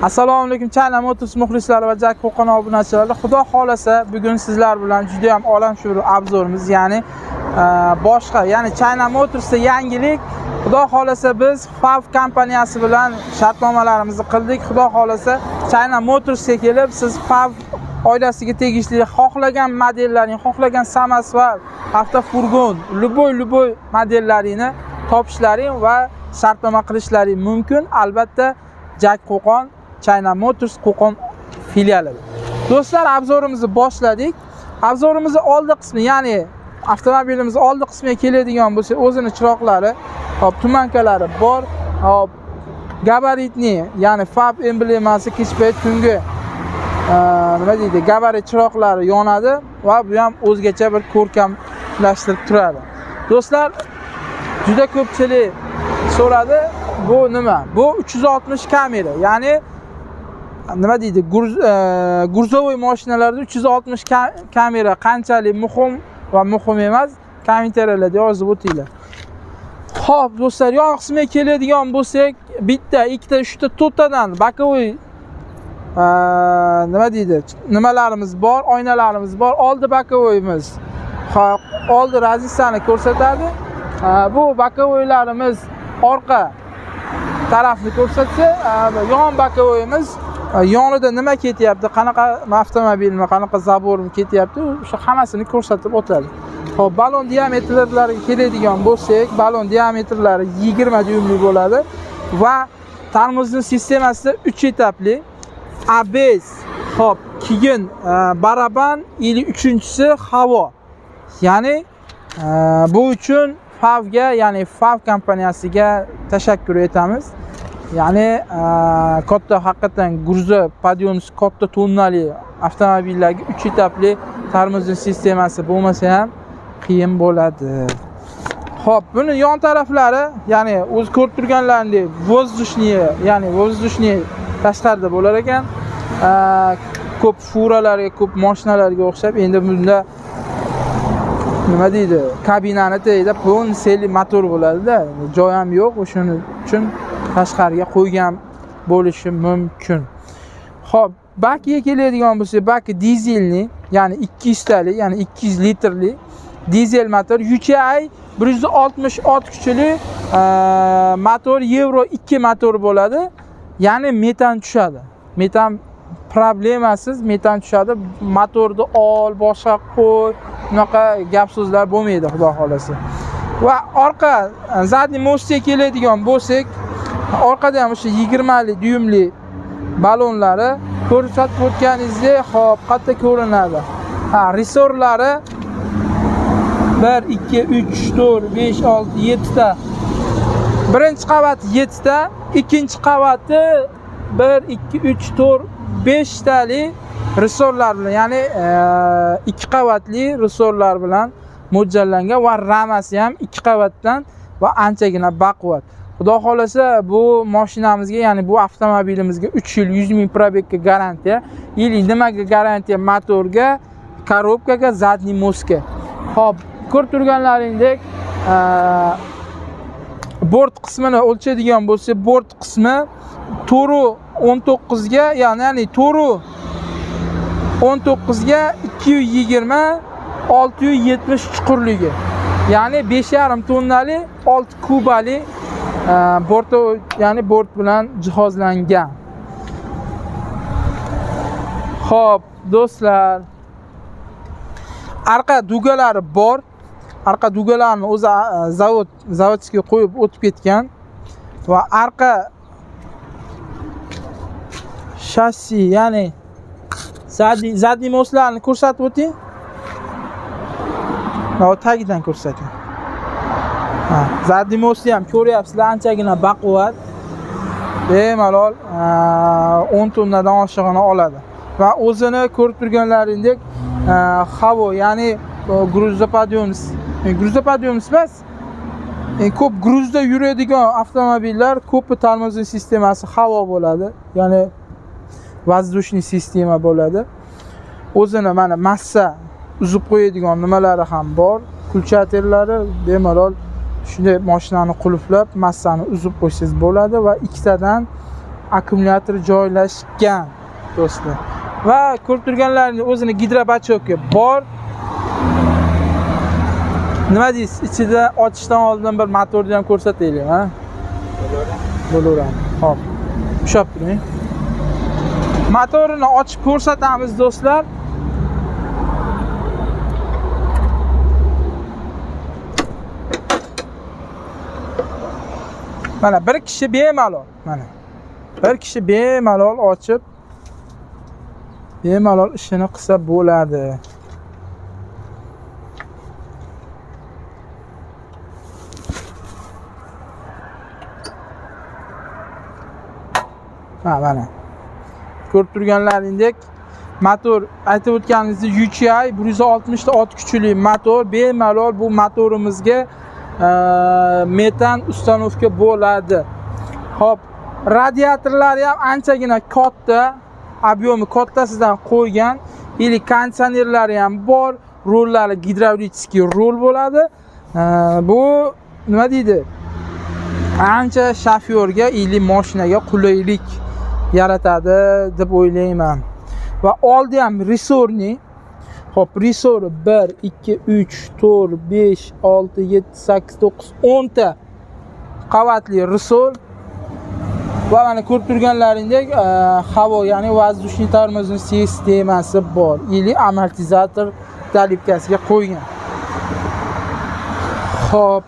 Assalomu alaykum, China Motors muxlislari va Jak Qo'qon obunachilari. Xudo xolasa, bugun sizlar bilan juda ham olamshumul обзор imiz, ya'ni boshqa, ya'ni China Motorsda yangilik. Xudo xolasa, biz FAW kompaniyasi bilan shartnomalarimizni qildik. Xudo xolasa, China Motorsga kelib, siz FAW oilasiga tegishli xohlagan modellaring, xohlagan samosval, avtofurgon, любой modellaringni topishlaring va shartnoma qilishlaring mumkin. Albatta, Jak Qo'qon, China Motors Qo'qon filialida. Do'stlar, обзор imizni boshladik. Обзор imizni oldi qismi, ya'ni avtomobilimiz oldi qismiga keladigan bo'lsak, o'zini chiroqlari, hop, туманка lari bor. Hop, габаритный, ya'ni FAW emblemasi kech payt tungi nima deydi, gabarit chiroqlari yonadi va bu ham o'zgacha bir ko'rkamlashtirib turadi. Do'stlar, juda ko'pchilik so'radi, bu nima? Bu 360 kamera, ya'ni nima deydi, грузовой mashinalarda 360 kamera qanchalik muhim va muhim emas, kommentariyalarda yozib o'tinglar. Xo'p, do'stlar, yon qismiga keladigan bo'lsak, bitta, ikkita, uchta, to'rttadan боковой nima deydi, nimalarimiz bor, oynalarimiz bor. Oldi боковой imiz, hop, oldi razissani ko'rsatadi. Bu боковой larimiz orqa tarafni ko'rsatsa, yon боковой imiz yonida nima ketyapti, qanaqa avtomobilmi, qanaqa забор mi ketyapti, o'sha hammasini ko'rsatib o'tadi. Xo'p, balon diametrlariga keladigan bo'lsak, balon diametrlari 20 dyuymli bo'ladi va tormozning sistemasida 3 etapli ABS, hop, keyin baraban или uchinchisi havo. Ya'ni bu uchun FAWga, ya'ni FAW kompaniyasiga tashakkur etamiz. Ya'ni katta, haqiqatdan грузоподъёмность, katta tonnali avtomobillarga 3 etapli tormozning sistemasi bo'lmasa ham qiyin bo'ladi. Xo'p, buni yon taraflari, ya'ni o'zi ko'rib turganlaringdek, воздушный, ya'ni воздушный tashqarida bo'lar ekan. Ko'p furalarga, ko'p mashinalarga o'xshab, endi bunda nima deydi, kabinani tagida полный motor bo'ladida, joy ham yo'q, o'shaning uchun tashqariga qo'ygan bo'lishi mumkin. Xo'p, bakiga keladigan bo'lsak, baki dizelni, ya'ni 200 talik, ya'ni 200 litrli dizel motor, UCI 160 ot kuchli motor, Yevro 2 motor bo'ladi. Ya'ni metan tushadi. Metan problemasiz metan tushadi. Motorni ol, boshqa qo'y, bunaqa gap so'zlar bo'lmaydi, xudo xolasa. Va orqa задний мост ga keladigan bo'lsak, orqada ham o'sha 20 li dyumli balonlari ko'rsatib o'tganingizdek, hop, qayerda ko'rinadi? Ha, ressorlari 1 2 3 4 5 6 7 ta. Birinchi qavat 7 ta, ikkinchi qavati 1 2 3 4 5 tali ressorlar bilan, ya'ni ikki qavatli ressorlar bilan mo'ljallangan va ramasi ham ikki qavatdan va anchagina baquvvat. Xudo xolasa, bu mashinamizga, ya'ni bu avtomobilimizga 3 yil 100 ming пробег ga garantiya. Или nimaga garantiya? Motorga, коробка ga, задний мост ga. Xo'p, ko'rib turganlaringdek, bort qismini o'lchaydigan bo'lsak, bort qismi to'ru 19 ga, ya'ni to'ru 19 ga 220 670 chuqurligi. Ya'ni 5,5 tonnali 6 kubali borti, ya'ni bort bilan jihozlangan. Xo'p, do'stlar. Arqa дуга lari bor. Arqa дуга larni o'zi заводской qo'yib o'tib ketgan va arqa shassi, ya'ni задний мост larni ko'rsatib o'ting. Va tagidan ko'rsating. Ha, задний мост ni ham ko'ryapsizlar, anchagina baquvvat. Bemalol 10 tonnadan oshig'ini oladi. Va o'zini ko'rib turganlaringdek, havo, ya'ni грузоподъемность emas, ko'p груз da yuradigan avtomobillar ko'pi tormozning sistemasi havo bo'ladi, ya'ni воздушный sistema bo'ladi. O'zini mana massa uzib qo'yadigan nimalari ham bor, включатель lari. Bemalol shunday mashinani qulflab, massani uzib qo'ysangiz bo'ladi va ikkitadan Akkumulyator joylashgan do'stlar. Va ko'rib turganlaringiz o'zini gidrobachoki bor. Nima deysiz? Ichida ochishdan oldin bir motorni ham ko'rsataylik, ha? Bo'laveradi. Xo'p. Ushlab turing. Motorini ochib ko'rsatamiz do'stlar. Mana bir kishi bemalol, mana. Bir kishi bemalol ochib bemalol ishini qilsa bo'ladi. Ha, mana. Ko'rib turganlaringdek motor aytib o'tganimizdek UCI 160 ta ot kuchli motor. Bemalol bu motorimizga metan установка bo'ladi. Xo'p, radiatorlari ham anchagina katta, объем i kattasidan qo'ygan, или konditsionerlari ham bor, rollari gidravlический rol bo'ladi. Bu nima deydi? Ancha shofyorga или mashinaga qulaylik yaratadi deb o'ylayman. Va oldi ham рессорный. Xo'p, ressori 1 2 3 4 5 6 7 8 9 10 ta qavatli ressor. Va mana ko'rib turganlaringdek, havo, ya'ni воздушный тормозный sistemasi bor или amortizator долипка siga qo'ygan. Xo'p.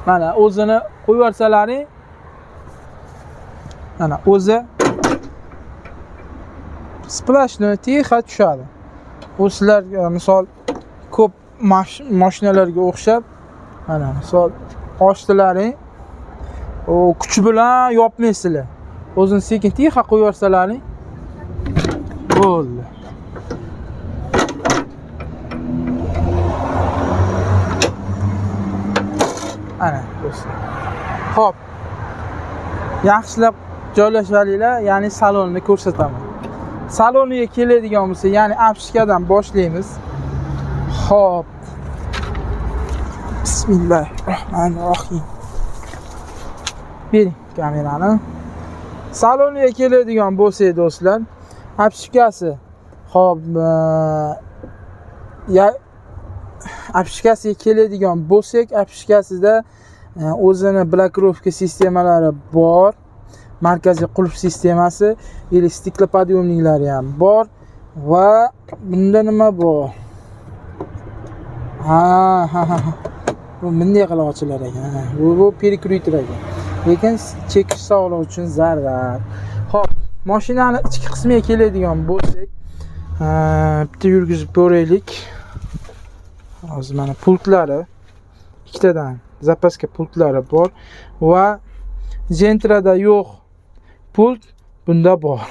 Mana o'zini qo'yib yuborsalaring, mana o'zi сплошной тихо tushadi. Bu sizlar misol ko'p mashinalarga o'xshab, mana misol ochdilaring, u kuch bilan yopmaysizlar. O'zini sekin тихо qo'yib yuborsalaring bo'ldi. Ana do'stlar. Xo'p. Yaxshilab joylashvalinglar, ya'ni salonni ko'rsataman. Saloniga keladigan bo'lsa, ya'ni обшивка dan boshlaymiz. Xo'p. Bismillahirrohmanirrohim. Bering kamerani. Saloniga keladigan bo'lsak do'stlar, обшивка si xo'p, ya обшивка siga keladigan bo'lsak, обшивка sida o'zini блокировка sistemalari bor. Markaziy qulf sistemasi или стеклоподъемник lari ham bor va bunda nima bor? Ha. Bu bunday qilib ochilar ekan. Ha, bu перекрытие ekan. Lekin chekish sog'liq uchun zarar. Xo'p, mashinani ichki qismiga keladigan bo'lsak, bitta yurgizib ko'raylik. Hozir mana pultlari ikkitadan запаска pultlari bor va Gentrada yo'q pult bunda bor.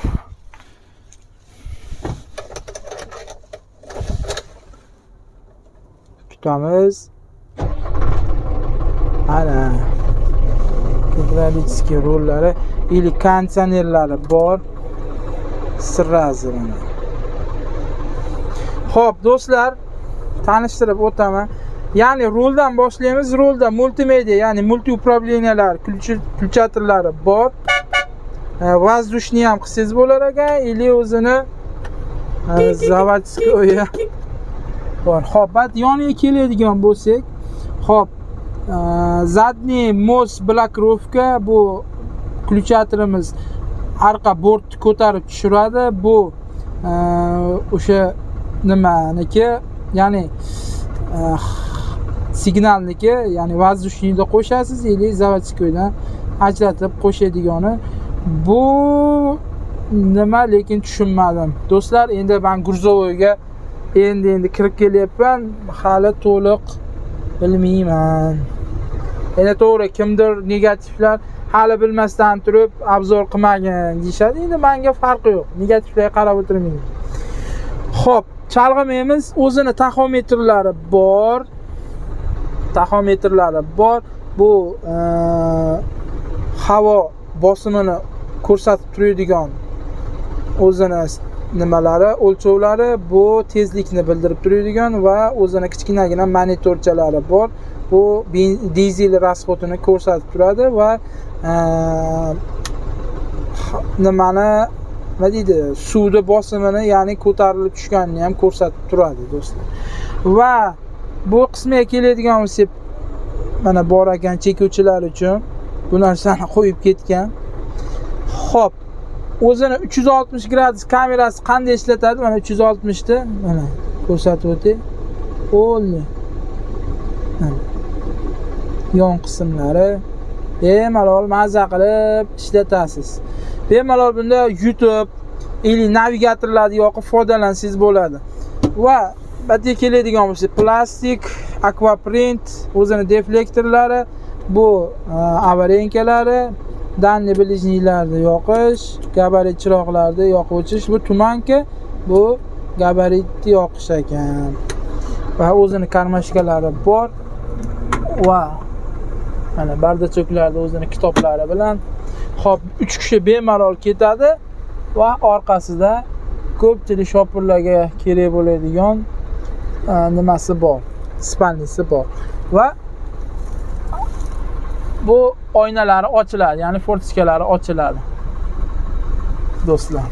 Kutamiz. Ana gidravlический rollari или konditsionerlari bor. Сразу mana. Xo'p, do'stlar, tanishtirib o'taman. Ya'ni ruldan boshlaymiz. Rulda multimedia, ya'ni multi управления lar, включатель lari bor. Воздушный ham qilsangiz bo'lar ekan, или o'zini заводской bor. Xo'p, bad yoniga keladigan bo'lsak, xo'p, задний мост блокировка, bu включатель imiz arqa bortni ko'tarib tushiradi. Bu o'sha nimaniki, ya'ni signalniki, ya'ni воздушный da qo'shasiz или заводской dan ajratib qo'shadigani. Bu nima, lekin tushunmadim. Do'stlar, endi men грузовой ga endi kirib kelyapman, hali to'liq bilmayman. Endi to'g'ri, kimdir negativlar hali bilmasdan turib обзор qilmagin deyishadi. Endi menga farqi yo'q. Negativlarga qarab o'tirmayman. Xo'p, chalg'imaymiz. O'zini taxometrlari bor. Taxometrlari bor. Bu havo bosimini ko'rsatib turadigan o'zini nimalari, o'lchovlari, bu tezlikni bildirib turadigan va o'zini kichkinagina monitorchalari bor. Bu dizel расход ini ko'rsatib turadi va Nimani, nima deydi, suvni bosimini, ya'ni ko'tarilib tushganini ham ko'rsatib turadi, do'stlar. Va bu qismiga keladigan bo'lsak, mana bor ekan, chekuvchilar uchun bu narsani qo'yib ketgan. Xo'p, o'zini 360 gradus kamerasi qanday ishlatadi? Mana 360 ta, mana ko'rsatib o'tay. Полный. Mana. Yon qismlari bemalol maza qilib ishlatasiz. Bemalol bunda YouTube или navigatorlarni yoqib foydalansangiz bo'ladi. Va bu yerga keladigan bo'lsak, plastik, аквапринт, o'zini deflektorlari, bu аварийка lari, дальний ближний larni yoqish, gabarit chiroqlarni yoqib o'chirish, bu туманка, bu gabaritni yoqish ekan. Va o'zini кармашка lari bor va mana бардачок larda o'zini kitoblari bilan. Xo'p, 3 kishi bemalol ketadi va orqasida ko'pchilik shopirlarga kerak bo'ladigan nimasi bor, спальный si bor. Va bu oynalari ochiladi, ya'ni форточка lari ochiladi. Do'stlar.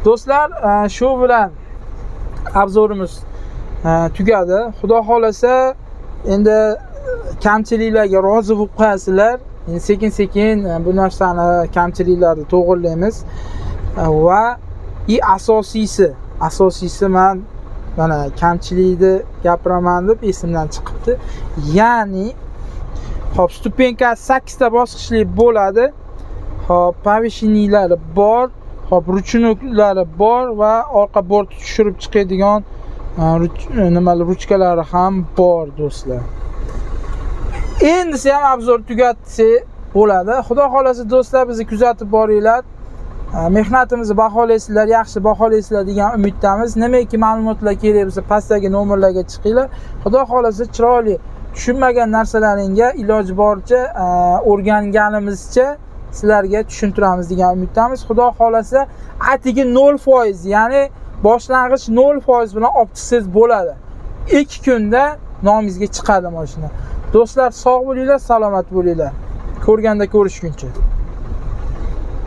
Do'stlar, shu bilan обзор imiz tugadi. Xudo xolasa, endi kamchiliklarga rozi bo'lib qo'yasizlar. Endi sekin-sekin bu narsani, kamchiliklarni to'g'irlaymiz. Va и asosiysi man mana kamchilikni gapiraman deb esimdan chiqibdi. Ya'ni hop, ступенька si 8 ta bosqichli bo'ladi. Hop, повышенный lari bor, hop, ручник lari bor va orqa bortni tushirib chiqadigan nimalar, ruchkalari ham bor, do'stlar. Endisi ham обзор tugatsak bo'ladi. Xudo xolasa, do'stlar, bizni kuzatib boringlar. Mehnatimizni baholaysizlar, yaxshi baholaysizlar degan umiddamiz. Nimaki ma'lumotlar kerak bo'lsa, pastdagi nomerlarga chiqinglar. Xudo xolasa, chiroyli tushunmagan narsalaringga iloji boricha o'rganganimizcha sizlarga tushuntiramiz degan umiddamiz. Xudo xolasa, atigi 0%, ya'ni boshlang'ich 0% bilan olib chiqsangiz bo'ladi. 2 kunda nomingizga chiqadi mashina. Do'stlar, sog' bo'linglar, salomat bo'linglar. Ko'rganda ko'rishguncha.